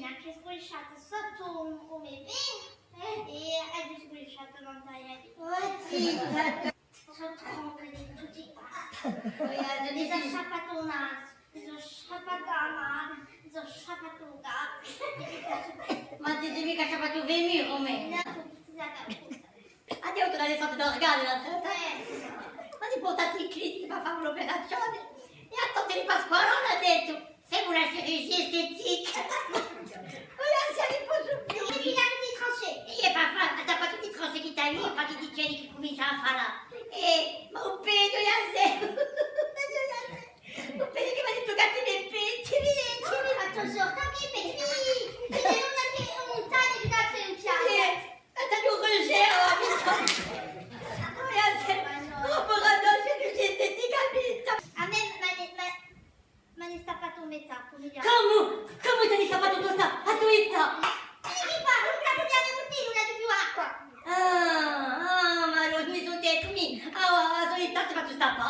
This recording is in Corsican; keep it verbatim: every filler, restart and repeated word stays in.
Ancu sgurisciata sottu u, u me pè, è aghju sgurisciatu nant'à i... Oh, zitta! Sò tronca di tutti i... Mi sò sciappatu u nasu, mi sò sciappatu a manu, mi sò sciappatu u capu. Ma ti sì micca sciappatu u feminu cum'è? No, ti sì... Aghju avutu una lezione d'organu l'altra volta. Eh. M'anu purtatu i clienti pà fà un'operazione. È à tortu di Pasqualone hà dettu: femu una chirurgia estetica. Ora ùn si ne pò più. È mi dà tutti i tranchés. È pà fà, hà tappatu tutti i tranchés chì t'aviu, pà chì ti veni chì cumincia à fà là. Eh, ma u peghju, ghjà sè. U peghju chì m'ani tuccatu i me peti, i me peti. Ma t'aghju sortu i me peti. Chì ci hè una chì, una muntagna chì t'hà trinchjatu. Eh, ma t'aghju un rejet, oh, mi... Oh, ghjà sè. Oh, povera, nò, chì chirurgia estetica, mi... À mè, ma, ma, M'ani stappatu metà, cum'è... Cumu? Cumu t'ani stappatu tutta a to vita? Sì, chì fà, u capu di a me buttiglia ùn hà più acqua. Ah, ah, ma allora mi sò dettu, mi, ah, a so vita si fà stappà.